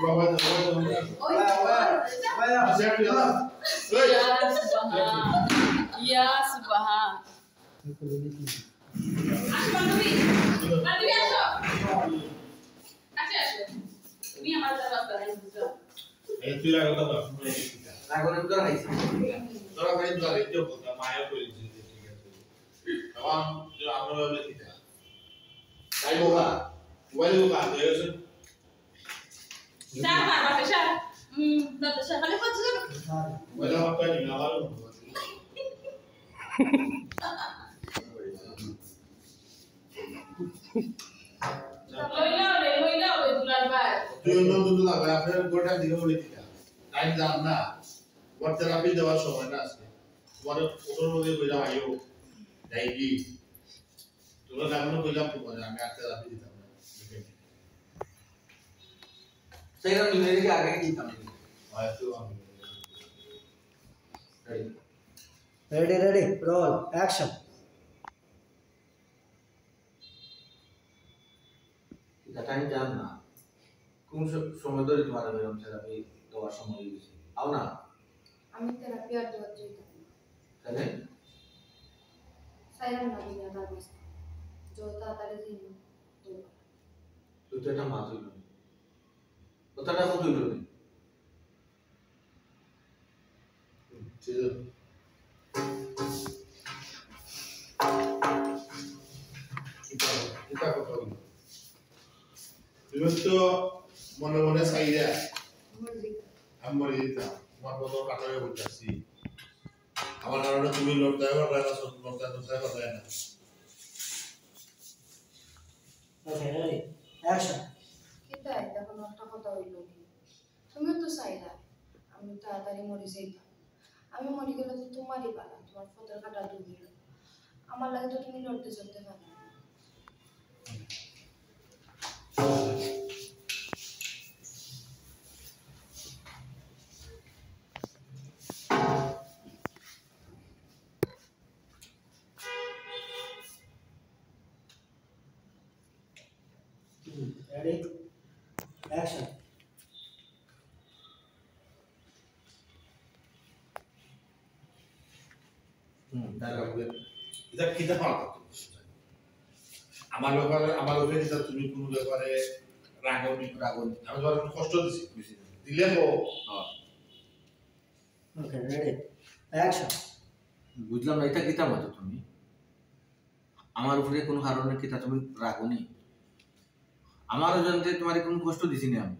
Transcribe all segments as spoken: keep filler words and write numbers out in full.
ওই, ওই, ওই, ওই, ওই। ইয়া সুবহান। ইয়া সুবহান। আসো, বান্ধবী। বান্ধবী, আসো। কাছে আসো। তুমি আমার রাস্তা নাই, বুঝছো? এই, তুই রাগ করতে পারছ না। রাগ করে তোর হাইছে। তোরা ভাই, তোরা রেডিও করতে, মায়া করে দিয়েছে, ঠিক আছে। তখন যে আমরা ভাবলে ঠিক আছে। তাই বোকা, মোবাইল বোকা, তো এসে স্যার, মার বাপে স্যার। হুম, দাদা স্যার, খালি বলছিল। মোবাইল আমার তো নিয়ে আবার লইলাও রে, লইলাও রে, দুলাল ভাই। তুই অন্য দুটো লাগাই, আপনার গোটা দিকে বলে দিতা। টাইম জান না। ওর থেরাপি দেওয়ার সময় না আজকে। তোমার ফটোর মধ্যে কইলাম আইও। যাই কি? তোরা জানো না কইলাম তোমার, আমি আর থেরাপি দিতাম না। সেই জন্য তুমি এদিকে আগে দিতাম। হয়তো আমি। Ready? Ready, ready, roll, action. এটা টাইম জান না। কোন স-, সময় ধরে তোমার এরকম থেরাপি দেওয়ার সময় হয়ে গেছে? আও না। আমি থেরাপি আর দেওয়ার চাইতাম না। কেন? চাইলাম না দুনিয়া তার ব্যস্ত। যত তাড়াতাড়ি দিন, তত ভালো। তুই তো একটা মা তুই না। কথাটা কত হইল রে? হুম, ঠিক আছে। কিতা, কিতা কথা হইল? তুমি তো মনে মনে চাইরা, আমি মরে যেতাম। তোমার কত কাটারে বলতেছি। আমার কারণে তুমি লড়তে পারবে না, লড়তে, লড়তে পারবে না। Okay, ready? Action. কিতা, এটা কোনো একটা কথা হইল নি? তুমিও তো চাইরা আমি তাড়াতাড়ি মরি যাইতাম। আমি মরি গেলে তো তোমারই বালা, তোমার ফতের কাটা দূর হইল। আমার লাগে তো তুমি লড়তে চলতে পারো না। Ready? Action. হুম, তাহলে হবে। এটা কিতা আমার কথা? আমার ব্যাপারে, আমার উপরে কিতা তুমি কোনো ব্যাপারে রাগ হওনি, রাগ হওনি। আমি তোমার কোনো কষ্ট দিছি, দিছি না। দিলে হো। হ্যাঁ। Okay, ready? Action. বুঝলাম না, এটা কিতা মাতো তুমি? আমার উপরে কোনো কারণে কিতা তুমি রাগ হওনি? আমারও জানতে তোমার কোনো কষ্ট দিছি না আমি।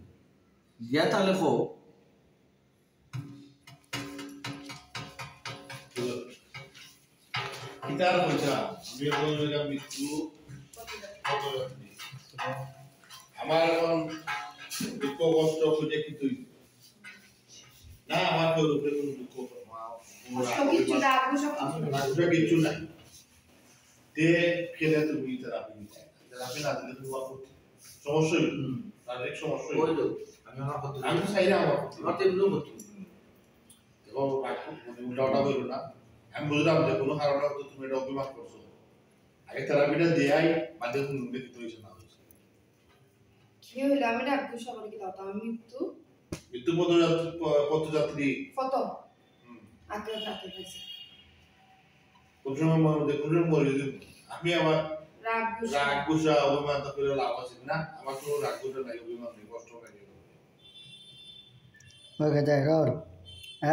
দিয়া তাহলে হো। কিতার পয়সা? আমি এখন এটা মৃত্যু পদযাত্রী। আমার এখন দুঃখ কষ্ট খুঁজে কি তুই? না, আমার তো রূপে কোনো দুঃখ, কষ্ট কিচ্ছু না, আপনি সব আমি রাগ কিচ্ছু নাই। তে খেলে তুমি থেরাপি নিতে। থেরাপি না দিলে তোমার খুব সমস্যা হইল। হুম। শারীরিক সমস্যা হইল। ওই তো, আমি আমার ক্ষতি আমি তো চাইলে আমার ক্ষতি। আমার তো এমনিও ক্ষতি। দেখো, রাগ খুব মানে উল্টা উল্টা বললো না। আমি বুঝলাম যে কোনো কারণে হয়তো তুমি এটা অভিমান করছো। আগে থেরাপিটা দেয়াই বাদে কোনো লিখিত হয়েছে না হয়েছে। কি হইলো? আমি রাগ গুসা করি কি দাও তো? আমি মৃত্যু মৃত্যু পথযাত্রী, প-, পথযাত্রী। ফটো। হুম। আগে রাতে পাইছি। কোন সময় মনে হচ্ছে, কোন সময় মরে যাবে। আমি আবার রাগ গুসা। রাগ গুসা, অভিমান তো করে লাভ আছে না? আমার কোনো রাগ গুসা নাই, অভিমান নেই, কষ্ট নাই। Okay, যাই, roll.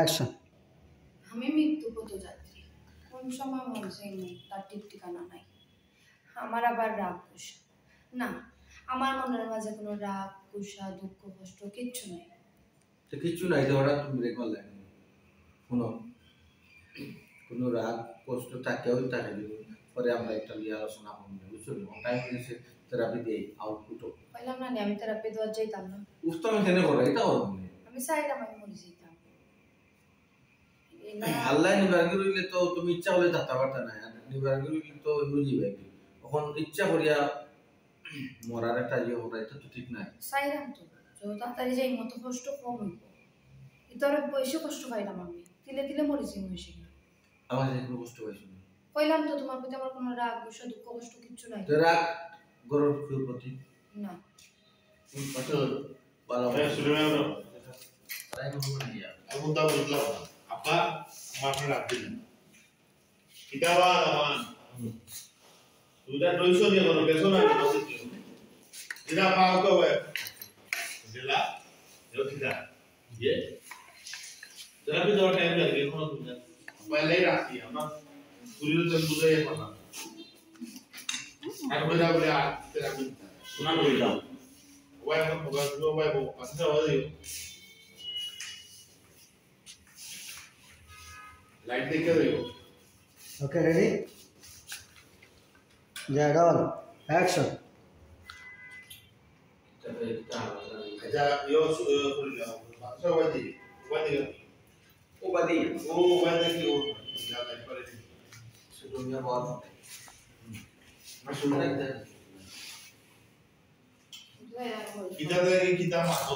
Action. আমি মৃত্যু পথযাত্রী। কোন সময় মরে যাই, তার ঠিক ঠিকানা নাই। আমার আবার রাগ গুসা। না, আমার মনের মাঝে কোনো রাগ, গুসা, দুঃখ, কষ্ট কিচ্ছু নাই। তো কিচ্ছু নাই, তো হঠাৎ তুমি ব্রেক মারলে কেন? শুনো, কোনো রাগ, কষ্ট থাকলেও থাকে, যদি পরে আমরা একটা নিয়ে আলোচনা করবো, বুঝছো? এখন টাইম হয়েছে, থেরাপি দেই, আউটপুটও। কইলাম না নি, আমি থেরাপি দেওয়ার যাইতাম না। উফ, তো আমি কেন করো, এটা করো না। আমি চাইলাম আমি মরে যাইতাম। এই না। আল্লাহ নিবারগি রইলে তো তুমি ইচ্ছা করলে থাকতে পারতা না, আর নিবারগি রইলে তো এমনি যাবে। এখন ইচ্ছা করিয়া মরার একটা ইয়ে করা, এটা তো ঠিক নাই। চাইলাম তো, যত তাড়াতাড়ি যাই মতো কষ্ট কম হইব। এটা আরো বেশি কষ্ট পাইলাম আমি, তিলে তিলে মরে যাই মরে যাই। আমার যে কোনো কষ্ট পাইছো না। কইলাম তো তোমার প্রতি আমার কোনো রাগ, গুসা, দুঃখ, কষ্ট কিচ্ছু নাই। তো রাগ গরুর কেউ প্রতি? না। আচ্ছা, ভালো। হ্যাঁ, শুনে নেব। তাই মনে হয় না। আমি তো বুঝলাম না। আপা, আমার সাথে রাখবেন না। কিতাবা আমান। তুই যা রইছ নিয়ে কোনো গেছো না, কোনো কিছু। যেটা পাও তো ওই। জেলা, এও ঠিক আছে। ইয়ে। যারা কি দেওয়ার টাইম লাগে, এখনো তুমি জানো। পয়লাই রাখি, আমরা পুরীর তো বুঝাই এখন না। আর বলে, বলে, আর তেরা মিনিট। শোনা বললাম। ওয়াই এখন প্রকাশ দিব, ওয়াই বউ, পাশে যাওয়া যাইব। লাইট দেখে যাইব। Okay, ready? Yeah, roll. Action. আচ্ছা, ইয়ো, সু-, ইয়ো, করে দাও। আচ্ছা, ওয়াই দিকে, ওয়াই দিকে। ও বাদি। ও ওয়াই দিকে, ও যা লাইট করে দিই। শুধু মিয়া বল। হুম। না, শুনে না, এটা। কিতা দেখি, কিতা মাছ?